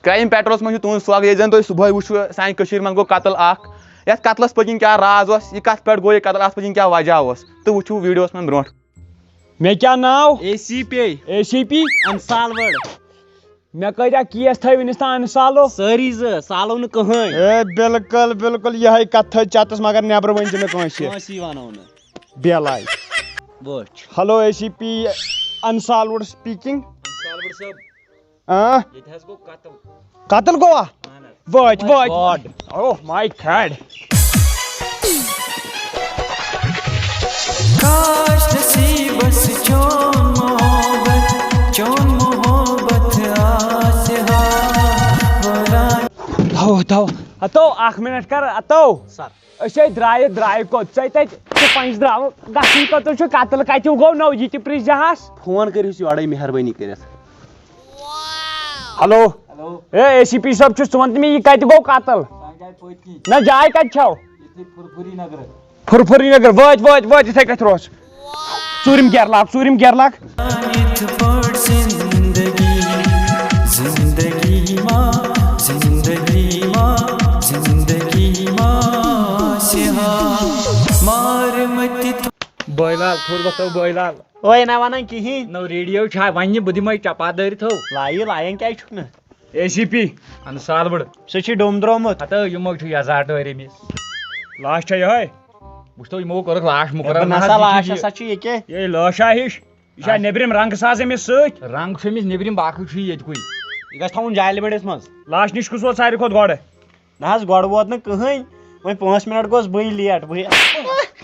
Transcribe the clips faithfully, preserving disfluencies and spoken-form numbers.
Crime پیٹرولس منٛز چھُ تُہُنٛد سواگت۔ ییٚتہِ زن تُہۍ صبحٲے وٕچھِو، سانہِ کٔشیٖرِ منٛز گوٚو قتل اکھ۔ یتھ قتلس پٔتۍ کِنۍ کیٛاہ راز اوس، یہِ کتھ پٮ۪ٹھ گوٚو یہِ قتل، اتھ پٔتۍ کِنۍ کیٛاہ وجہ اوس، تہٕ وٕچھِو ویڈیوس منٛز برونٛٹھ۔ مےٚ کیٛاہ ناو؟ A C P. A C P? انسالوڑ۔ مےٚ کۭتیٛاہ کیس تھٲوِنَس تام انسالو؟ سٲری زٕ، سالو نہٕ کٕہٕنۍ۔ اے، بِلکُل، بِلکُل، یِہے کتھ تھٲو چتس، مگر نٮ۪برٕ ؤنۍ زِ نہٕ کٲنٛسہِ۔ کٲنٛسی ونو نہٕ۔ بیلاے۔ وٕچھ۔ ہیلو، اے سی پی انسالوڑ سپیکنگ۔ انسالوڑ صٲب، آ؟ ییٚتہِ حظ گوٚو قتل۔ قتل گوٚوا؟ اہن حظ۔ وٲتۍ، وٲتۍ۔ God۔ Oh my God۔ کاش نصیبس چون محبت، چون محبت آسہِ ہا۔ تھاو، تھاو۔ ہتو، اکھ منٹ کر، ہتو۔ سر۔ أسۍ ہے درٛایہِ، درٛایہِ کوٚت؟ ژےٚ تَتہِ ژٕ پنٛجہِ درٛاوٕ گژھُن کوٚت چھُ؟ قتل کَتہِ گوٚو نوٚو؟ یہِ تہِ پرٛژھ زِہَس۔ فون کٔرِو یورَے مہربٲنی کٔرِتھ۔ Hello. Hello. A, A C P صٲب چھُس، ژٕ وَن تہٕ مےٚ، یہِ کَتہِ گوٚو قتل؟ سانہِ جایہِ پٔتۍ کِنۍ۔ نہ، جاے کَتہِ چھَو؟ ییٚتھی فُرفُری نگرٕ۔ فُرفُری نگر، وٲتۍ، وٲتۍ، وٲتۍ، یِتھَے کَتھِ روز۔ ژوٗرِم گیرٕ لاگ، ژوٗرِم گیرٕ لاگ۔ یِتھ پٲٹھۍ زندگی، زندگی ما، زندگی ما، زندگی ما آسہِ ہا مارمٕتۍ۔ بٲے لال، تھوٚد وۄتھو بٲے لال۔ اوے نہ وَنان کِہیٖنۍ۔ نو ریڈیو چھا وَنہِ، بہٕ دِمے چپا دٲرِتھ ہو۔ لایہِ، لایان کیٛازِ چھُکھ نہٕ؟ A C P. Unsolved. سُہ چھُ ڈوٚم درٛامُت۔ ہتہٕ یِمو چھُ یزار ٹٲرۍ أمِس۔ لاش چھا یِہوٚے؟ وٕچھتو یِمو کوٚرُکھ لاش ہے، مُقرر، بہٕ نہ نہ حظ سا یہِ لاش چھُ یہِ۔ ہسا چھُ یہِ کیٛاہ؟ یے لاشا ہِش۔ یہِ چھا اچھا۔ نیٚبرِم رنٛگ ساز أمِس سۭتۍ؟ رنٛگ چھُ أمِس نیٚبرِم، باقٕے چھُ یہِ ییٚتہِ کُے۔ یہِ گژھِ تھاوُن جالہِ بٔڑِس منٛز۔ لاش نِش کُس ووت ساروی کھۄتہٕ گۄڈٕ؟ نہ حظ، گۄڈٕ ووت نہٕ کٕہٕنۍ۔ وۄنۍ پانٛژھ مِنٹ گوس بٕے لیٹ، بٕے۔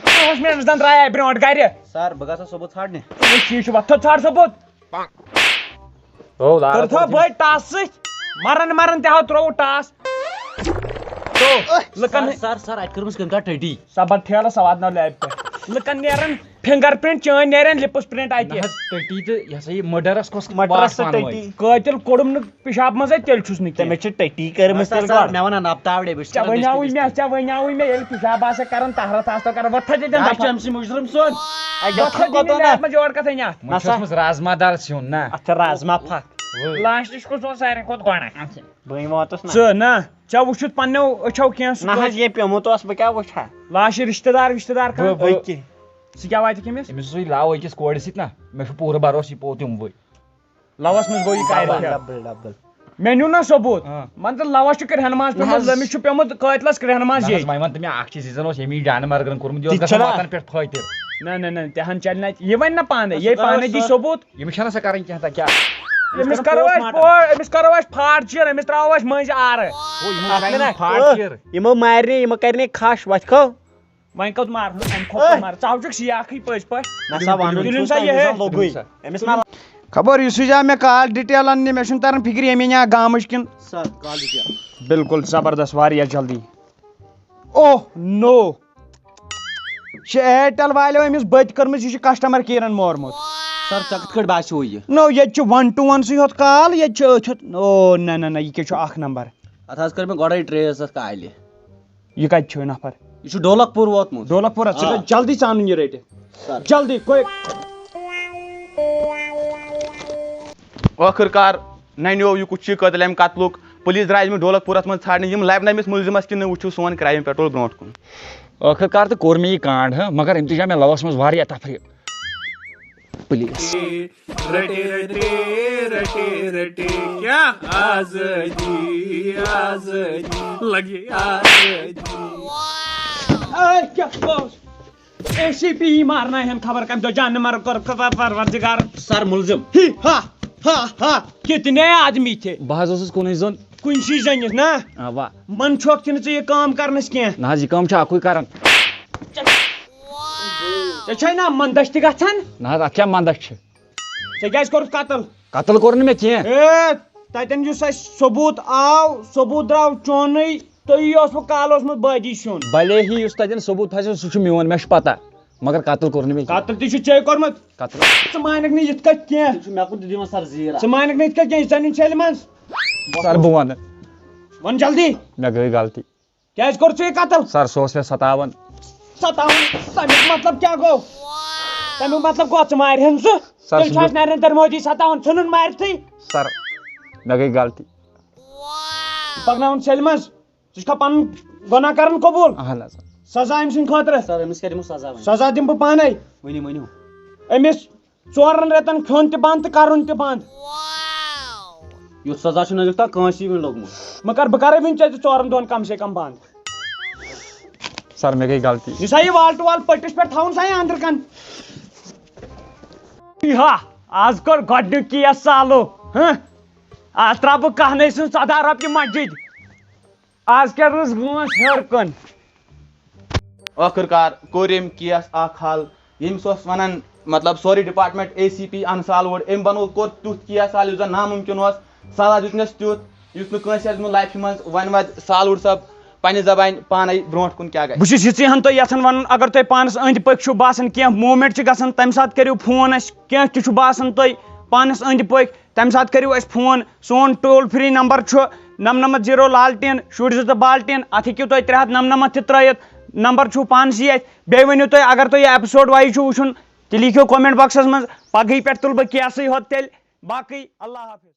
پانٛژھ مِنٹ زن درٛایے برونٛٹھ گرِ۔ سر، بہٕ گژھٕ ثوبوٗت ژھانٛڈنہِ۔ ٹھیٖک چھُ، وۄتھ تھوٚد ژھانٛڈ ثوبوٗت۔ او، لال کٔرۍ تھو ہَتھ بٔڑۍ ٹاس سۭتۍ۔ مرن مرن تہِ ہاو ترٛووُ ٹاس۔ تو، لُکن سر، سر، سر، اَتہِ کٔرمٕژ کٔمۍ تام ٹٔٹی۔ سبد ٹھیلہٕ سواد نو لیب پٮ۪ٹھ۔ لُکن نیرن فنگر پرنٹ، چٲنۍ نیرن لپس پرنٹ نہ اَتہِ۔ حظ، ٹٔٹی تہٕ یہِ ہسا یہِ murderس کۄس مٹرس واٹھ تہٕ پانہٕ ٹٔٹی۔ وٲنۍ؟ قٲتِل کوٚڑُم نہٕ پِشاب منٛزے، تیٚلہِ چھُس نہٕ کینٛہہ۔ تٔمِس چھِ ٹٔٹی کٔرمٕژ نہ سا، تیٚلہِ سر، گۄڈٕ۔ مےٚ وَنان نبہٕ تاوڑے، بہٕ چھُس ژےٚ تٔمِس وَنیٛاوُے ٹٔٹِس مےٚ، تہِ۔ ژےٚ وَنیٛاوُے مےٚ، ییٚلہِ پِشاب آسہِ کران، طہارت آسہِ کران، وۄتھ تھٲے تیٚلہِ دَپھ دَپھ۔ چھُ أمۍ سٕے مُجرم سُن۔ اَتہِ وۄتھ تھٲے تیٚلہِ کوٚت وَنان؟ لیبہِ منٛز یورٕ کتھ أنۍ اَتھ۔ وۄنۍ نہ چھُ سا۔ اوسمُت رازما دار سیُن نا۔ اَتھ چھِ رازما پھکھ۔ لاسٹس کُس اوس ساروی کھۄتہٕ گۄڈٕ؟ بٕے واتُس نہ۔ ژٕ نہ، ژےٚ وُچھُتھ پننیو أچھو کینٛہہ سُہ نہ کٲتۍ۔ حظ، یے پیوٚمُت اوس، بہٕ کیٛاہ وٕچھِ ہا؟ لاسٹ رشتہٕ دار وشتہٕ دار کانٛہہ؟ بہٕ، بہٕ۔ أکہِ۔ سُہ کیٛاہ واتہِ کٔمِس؟ أمِس اوسُے لاو أکِس کورِ سۭتۍ نہ، مےٚ چھُ پوٗرٕ بھروسہٕ یہِ پوٚت یِموٕے۔ لوس منٛز گوٚو یہِ کارِ ڈبل، پھیرٕ۔ Double, double. مےٚ نیوٗ نہ ثوبوٗت۔ آ۔ مان ژٕ، لوس چھُ کرٛہنہِ منٛز نہ پیوٚمُت، حظ۔ لٔمِس چھُ پیوٚمُت قٲتلس کرٛہنہِ منٛز نہ حظ، ییٚتہِ۔ وۄنۍ وَن تہٕ مےٚ اکھ چیٖز، یہِ زن اوس ییٚمی جانہٕ مرگن کوٚرمُت، یہِ اوس تہِ گژھان چھُنہ۔ واتن پٮ۪ٹھ پھٲتِر۔ نہ، نہ، نہ، تہِ ہن چلہِ نہ، یہِ وَنہِ نہ پانے، اَتھ یہِ چھُ پانے دَپان دی سُہ۔ ثوبوٗت۔ ییٚمِس چھَنہ سۄ کَرٕنۍ کینٛہہ، تَتہِ کیٛاہ؟ أمِس کرو أسۍ پو-، أمِس کرو أسۍ پھاٹ چیٖر، أمِس ترٛاوو أسۍ مٔنٛزۍ آرٕ۔ ہو، یِمو اَکھ ترٛایہِ نہٕ منٹ۔ پھاٹ چیٖر۔ یِمو مارِ نہٕ، یِمو کَرِ نہٕ کھَش، وۄتھِ کھو۔ وۄنۍ کوٚت مارٕ؟ اَمہِ کھۄتہٕ کوٚت مارٕ؟ ژٕ ہاو چھُکھ شیخٕے پٔزۍ پٲٹھۍ۔ نہ سا، وَنُن تُلِن چھُس سا نہ، یہِ یہِ ہے۔ زَن لوٚگُے۔ أمِس ما خبر یُس یہِ جا مےٚ کال ڈِٹیل اَننہِ، مےٚ چھُنہٕ تَران فِکرِ ییٚمہِ اَنہِ ہا گامٕچ کِنہٕ۔ سر، کال ڈِٹیل۔ بِلکُل زبردست، واریاہ جلدی۔ اوہ نو! چھِ Airtel والیو أمِس بٔتۍ کٔرمٕژ، یہِ چھُ customer careن مورمُت۔ سر، ژےٚ کِتھ کٲٹھۍ باسیو یہِ؟ نو، ییٚتہِ چھُ one to one سٕے ہوت کال، ییٚتہِ چھُ أتھۍ ہوت، او، نہ، نہ، نہ، یہِ کیٛاہ چھُ اکھ نمبر؟ اتھ حظ کٔر مےٚ گۄڈے trace اتھ کالہِ۔ یہِ کتہِ چھُ نفر؟ یہِ چھُ ڈولک پور ووتمُت۔ ڈولک پور، ژٕ آ۔ کر جلدی ژانُن یہِ رٔٹِتھ۔ سر۔ جلدی، quick۔ ٲخٕر کار ننیو یہِ کُس چھُ قٲتِل اَمہِ قتلُک۔ پُلیٖس درٛاے أمِس ڈولک پوٗرس منٛز ژھانٛڈنہِ۔ یِم لَبہِ نہٕ أمِس مُلزِمس کِنہٕ نہٕ، وٕچھِو سون کرائم پیٹرول برونٛٹھ کُن۔ ٲخٕر کار تہٕ کوٚر مےٚ یہِ کانٛڈ، ہاں، مگر أمۍ تُج مےٚ لَوَس منٛز واریاہ تفریٖق۔ پُلیٖس۔ رٹے رٹے رٹے رٹے کیا آزادی، آزادی لگے آزادی۔ اے، کیٛاہ گوٚو؟ اے سی پی یی مارناوہن خبر کمہِ دۄہ جان نمبر کوٚر خبر پروردگار۔ سر ملزم۔ ہی ہا ہا ہا، کتنے آدمی تھے؟ بہٕ حظ اوسُس کُنُے زوٚن۔ کُنسی زٔنِس نا؟ اوا۔ من چھوکھ تہِ نہٕ ژٕ یہِ کٲم کرنس کینٛہہ۔ نہ حظ، یہِ کٲم چھُ اکُے کران۔ ژےٚ چھے نا مندچھ تہِ گژھان؟ نہ حظ، اتھ کیٛاہ مندچھ چھِ؟ ژےٚ کیٛازِ کوٚرُتھ قتل؟ قتل کوٚر نہٕ مےٚ کینٛہہ۔ اے، تتٮ۪ن یُس اَسہِ ثبوٗت آو، ثبوٗت درٛاو چونُے، تُہی اوسمُت کالہٕ اوسمُت بٲدی سیُن۔ بلے ہی یُس تتٮ۪ن ثبوٗت پھسیو، سُہ چھُ میون، مےٚ چھُ پتہ، مگر قتل کوٚر نہٕ مےٚ کینٛہہ۔ قتل تہِ چھُ ژےٚ کوٚرمُت۔ قتل۔ ژٕ مانکھ نہٕ یِتھ کٔنۍ کینٛہہ۔ تٔمۍ چھُ مےٚ کُن تہِ دِوان سر زیٖر۔ ژٕ مانکھ نہٕ یِتھ کٔنۍ کینٛہہ، یہِ ژَلہِ منٛز۔ سر، بہٕ وَنہٕ۔ وَن جلدی۔ مےٚ گٔے غلطی۔ کیٛازِ کوٚر ژےٚ یہِ قتل؟ سر، سُہ اوس مےٚ ستاوان۔ ستاوان؟ تَمیُک مطلب کیٛاہ گوٚو؟ تَمیُک مطلب گوٚو ژٕ مارِہَن سُہ؟ سر، تیٚلہِ سُہ چھُ اَسہِ نریندر مودی ستاوان، ژھٕنُن مٲرِتھٕے۔ سر، مےٚ گٔے غلطی۔ پکناوُن سیلہِ منٛز۔ ژٕ چھُکھا پنُن گۄناہ کران قبول؟ اہن حظ۔ سزا أمۍ سٕنٛدِ خٲطرٕ؟ سر، أمِس کیٛاہ دِمو سزا وۄنۍ؟ سزا دِمہٕ بہٕ پانے۔ ؤنِو، ؤنِو۔ أمِس ژورن رٮ۪تن کھیوٚن تہِ بنٛد تہٕ کرُن تہِ بنٛد۔ یُتھ سزا چھُنہٕ أزیُک تام کٲنٛسی وٕنہِ لوٚگمُت۔ مہ کر، بہٕ کرے وٕنہِ ژےٚ تہِ ژورن دۄہن کم سے کم بنٛد۔ سر، مےٚ گٔے غلطی۔ یہِ سا یہِ wall to wall پٔٹِس پٮ۪ٹھ تھاوُن سا یہِ أنٛدرٕ کن۔ ہا، آز کوٚر گۄڈٕنیُک کیس سالو۔ ہہ؟ آز ترٛاوٕ بہٕ کہنے سٕنٛز ژۄداہ رۄپیہِ مسجد۔ آز کیٛاہ رٕژ گٲنٛس ہیوٚر کُن۔ ٲخٕر کار کوٚر أمۍ کیس اکھ حل۔ ییٚمِس اوس ونان، مطلب، سورُے department, A C P unsolved, أمۍ بنوو، کوٚر تیُتھ کیس حل یُس زن ناممکن اوس۔ سزا دیُتنس تیُتھ یُس نہٕ کٲنٛسہِ آسہِ دیُتمُت لایفہِ منٛز۔ وۄنۍ وَد سالوڈ صٲب پننہِ زبانہِ پانے برونٛٹھ کُن کیٛاہ گژھِ۔ بہٕ چھُس یِژٕے ہن تۄہہِ یژھان ونُن، اگر تۄہہِ پانس أنٛدۍ پٔکۍ چھُو باسان کینٛہہ موٗمینٹ چھِ گژھان، تمہِ ساتہٕ کٔرِو فون اسہِ۔ کینٛہہ تہِ چھُ باسان تۄہہِ پانس أنٛدۍ پٔکۍ، تمہِ ساتہٕ کٔرِو اسہِ فون۔ سون ٹول فری نمبر چھُ نَمنَمَتھ زیٖرو لالٹین، شُرۍ زٕ تہٕ بالٹین۔ اتھ ہیٚکِو تُہۍ ترٛےٚ ہتھ نَمنَمَتھ تہِ ترٲیِتھ۔ نمبر چھُو پانسٕے اتھِ۔ بیٚیہِ ؤنِو تُہۍ، اگر تۄہہِ یہِ ایپیسوڈ وایِو چھُو وٕچھُن، تیٚلہِ لیکھِو کمنٹ باکسس منٛز، پگہٕے پٮ۪ٹھ تُلہٕ بہٕ کیسٕے ہوت تیٚلہِ۔ باقٕے اللہ حافظ۔